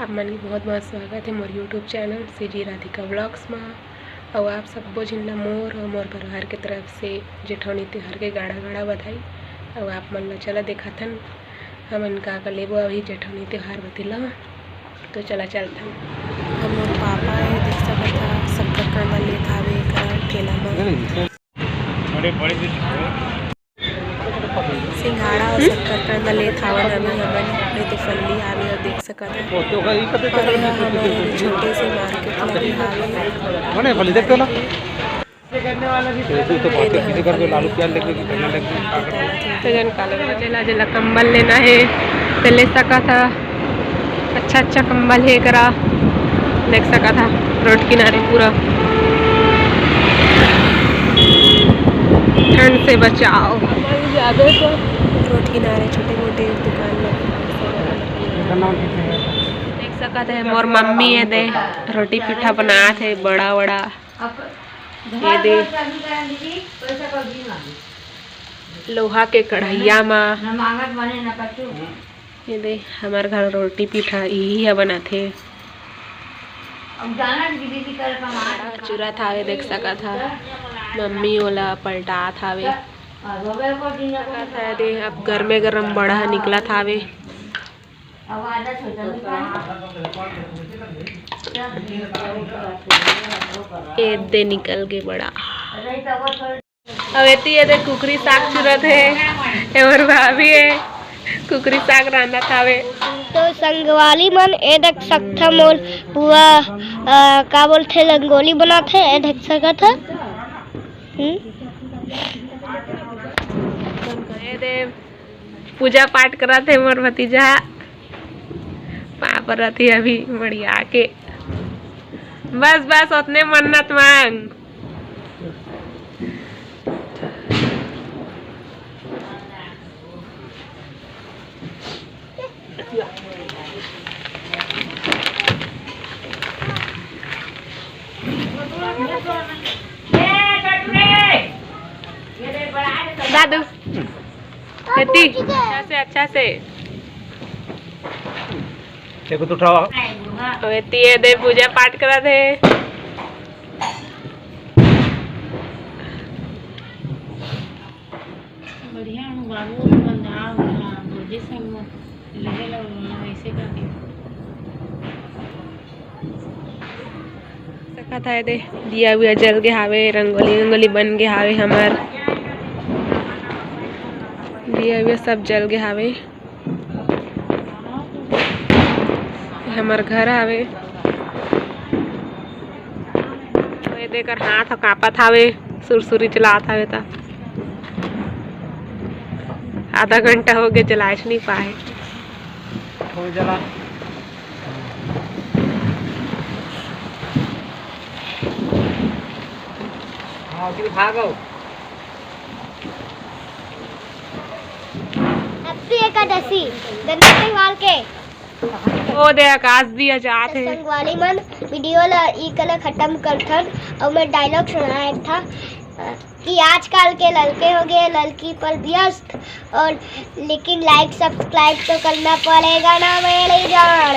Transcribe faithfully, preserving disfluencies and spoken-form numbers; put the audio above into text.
आप मन के बहुत बहुत स्वागत है मोर YouTube channel CG Radhika vlogs मा। अउ आप सब्बो झिन ला मोर अउ मोर परिवार के तरफ से जेठौनी तिहार के गाड़ा गाड़ा बधाई। अउ आप मन ला चला देखाथन हमन का का लेबो अभी जेठौनी तिहार बतिला। तो चला चलथन। हम मोर पापा है, देख सकत हा, शक्कर कंदा लेत हावे एकर ठेला मा। बड़े बड़े सिंघाड़ा अउ शक्कर कंदा लेत हावन अभी हमन। ये तो फल्ली हावे अउ देख सकत हा। अउ ये हमर छोटे से मार्केट लगे हावे। बने फल्ली देख तो ना। ये तो बात है, किसी घर पे लालू प्याज लगे, धनिया लगे। तो जन काला जेला जेला कंबल लेना है तो ले सकत हा। अच्छा अच्छा कंबल है एकरा, देख सकत हा रोड किनारे पूरा ठंड से बचाव। रोड किनारे छोटे मोटे दुकान लगे। देख सकत है मोर मम्मी ये दे रोटी पीठा बनात है बड़ा बड़ा। ये दे लोहा के कढ़ैया मा। ये दे, हमर घर रोटी पीठा इही ह बनाथे। चुरत हावे, देख सकत हा, मम्मी ओला पलटात हावे। सकत हा दे, अब गरमे गरम बड़ा ह निकलत हावे। ए दे निकल गे बड़ा। अउ एती ये दे कुकरी साग चुरत हे, एमर भाभी हे, कुकरी साग रांधत हावे। तो संगवारी मन, ए देख सकथा मोर बुआ, अ, का बोलथे, रंगोली बनाथे, ए देख सकत ह। हम्म। ए दे पूजा पाठ करत हे मोर भतीजा, पाँव परत हे अभी मड़िया के। बस बस, ओतने मन्नत मांग। दादू, एती, अच्छा से, अच्छा से। देखो तो उठाओ। अउ एती ये दे पूजा पाठ करत हे। बढ़िया हूँ बाबू, अपन जाओ, हाँ, भौजी संग में लेहे लो, वैसे करके। सकत हे दे, दिया विया जल गे हावे, रंगोली रंगोली बन गे हावे हमर, दिया विया सब जल गे हावे। ये हमर घर हावे। ये दे एकर हाथ ह कांपत हावे, सुरसुरी चलात हावे त। आधा घंटा हो गया, जलाच नहीं पाए। हो जला। हाँ, फिर भागो। Happy एकादशी, गणेश त्योहार के। ओ दे आकाश दिया जात हे। संगवारी मन, video ला ई कला खत्म करथन। अउ मैं dialogue सुनाए था कि आजकल के लड़के हो गए लड़की पर व्यस्त, और लेकिन like subscribe तो करना पड़ेगा ना मेरी जान।